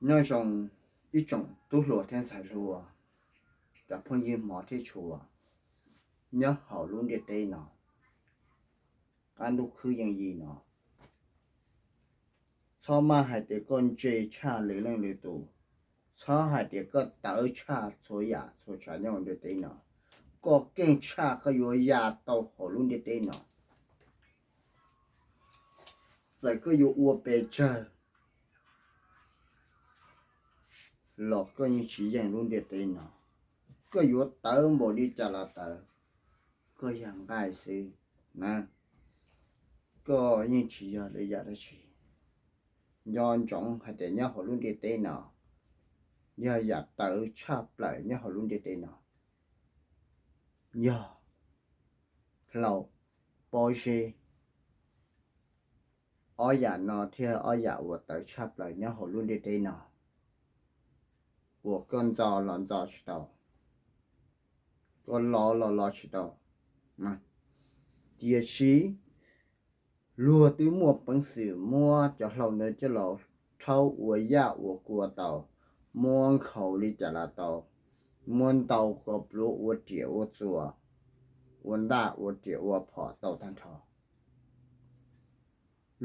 Nyob zoo ib tsoom tub hluas thiab ntxhais hluas, cov phooj ywg hmov thiab tshua nyob hauv lub ntiaj teb no, qab ntuj khwb yeeb yim no. Txhob maj hais tias koj ntse tshaj lwm leej lwm tus, txhob hais tias koj tawv tshaj txhua yam txhua tsav nyob hauv ntiaj teb no. Koj keej tshaj koj yuav ya tau hauv lub ntiaj teb no. Txawm koj yuav ua pes tsawg los koj yeej tsis yeej lub ntiaj teb no. Koj yuav tawv npaum li cas los tawv, koj yog nqaij xwb na, koj yeej tsis yog lwm yam dab tsi. Nco ntsoov hais tias nyob hauv lub ntiaj teb no, yog yam tawv tshaj plaws nyob hauv lub ntiaj teb no yog hlau, pob zeb. Ob yam no thiaj ob yam uas tawv tshaj plaws nyob hauv lub ntiaj teb no, uas koj ntxo los ntxo tsis tau, koj lov los lov tsis tau. Tiam sis luag twb muaj peev xwm muab cov hlau ntawd coj los rhaub ua yaj ua kua tau, muab nkhaus li cas los tau, muab ntau kom pluav ua riam ua txuas, ua ntaj ua riam ua phom tau tag nrho.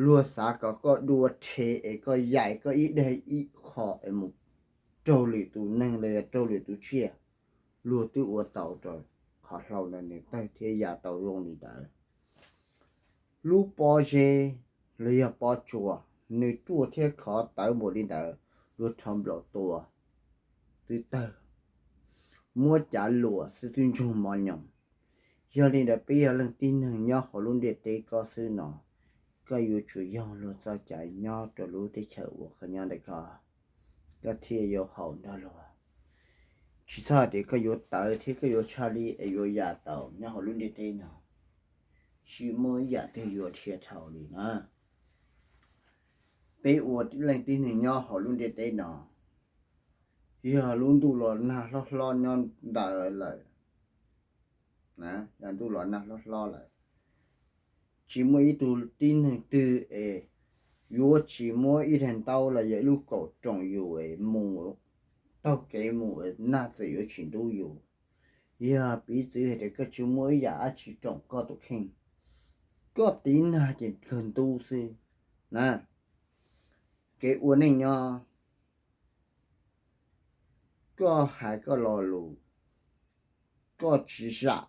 Luag xav kom koj dua rhe es koj yaim koj ib daim ib qho es mus raug lwm tus neeg los yog raug lwm tus tsiaj, luag twb ua tau rau qhov hlau ntawd nws tawg thiab ya tau zoo li ntawd. Lub pob zeb los yog pob tsuas, nws ruaj thiab khov tawv npaum li ntawd, luag rho nplaum tua twb tawg, muab cav luam xwb twb ntsug mos nyoos. Yog li ntawd peb yog leej tib neeg nyob hauv lub ntiaj teb ko xwb no, koj yuav tsum yoog luag txoj cai nyob rau lub teb chaws uas koj nyob ntawm koj. Koj thiaj yuav haum nrog luag. Tsis txhob hais tias koj yuav tawv thiab koj yuav tshaj li es yuav ya tau nyob hauv lub ntiaj teb no. Tsis muaj ib yam twg yuav dhia dhau li na. Peb ua leej tib neeg nyob hauv lub ntiaj teb no, yog lub ntuj los nag hlob hlob nyob ntawd lawm, yog ntuj los nag hlob hlob lawm, tsis muaj ib tug tib neeg twg es yuav tsis muab ib daim ntaub los yog ib lub kaus room yus es mus taug kev mus, nag txawm yuav tsis ntub yus. Yog piv txwv hais tias koj tsis muaj ib yam dab tsi room koj tus kheej, koj tiv nag ces kawg ntub xwb na. Kev ua neej nyob, koj hais koj lo lus, koj tsis zam,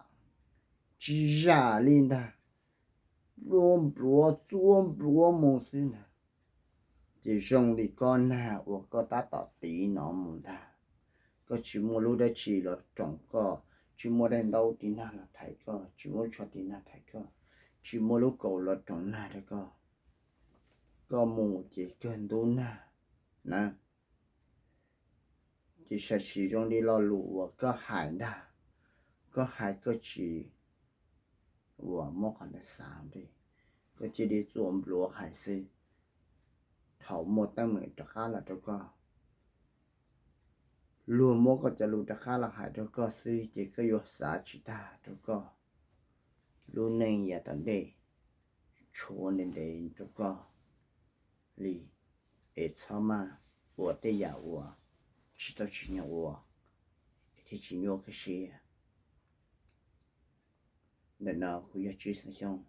tsis zam li ntag, npluav npluav txuab npluav mus xwb ntag, ces zoo li koj nag uas koj tab tom tiv no mus ntag. Koj tsis muaj lub dab tsi los room koj, tsis muaj daim ntaub tiv nag los thaiv koj, tsis muaj tsho tiv nag thaiv koj, tsis muaj lub kaus los room nag rau koj, koj mus ces kawg ntub nag na. Ces sam sim zoo li lo lus uas koj hais ntag, koj hais koj tsis uas muab qhov ntawd xav li, koj cia li txuas npluav hais xwb. Thaum muaj teeb meem rov qab los rau koj, luag muab koj cov lus rov qab los hais rau koj xwb ces koj yuav xav tsis tag rau koj lub neej yav tom ntej, tshuav ntev ntev rau koj li, es txhob maj ua tej yam uas tsis tau tsim nyog ua, es thiaj tsis nyuaj koj siab. Ntawm no kuv yog Tswv Xeem Xyooj,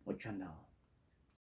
ua tsaug ntau.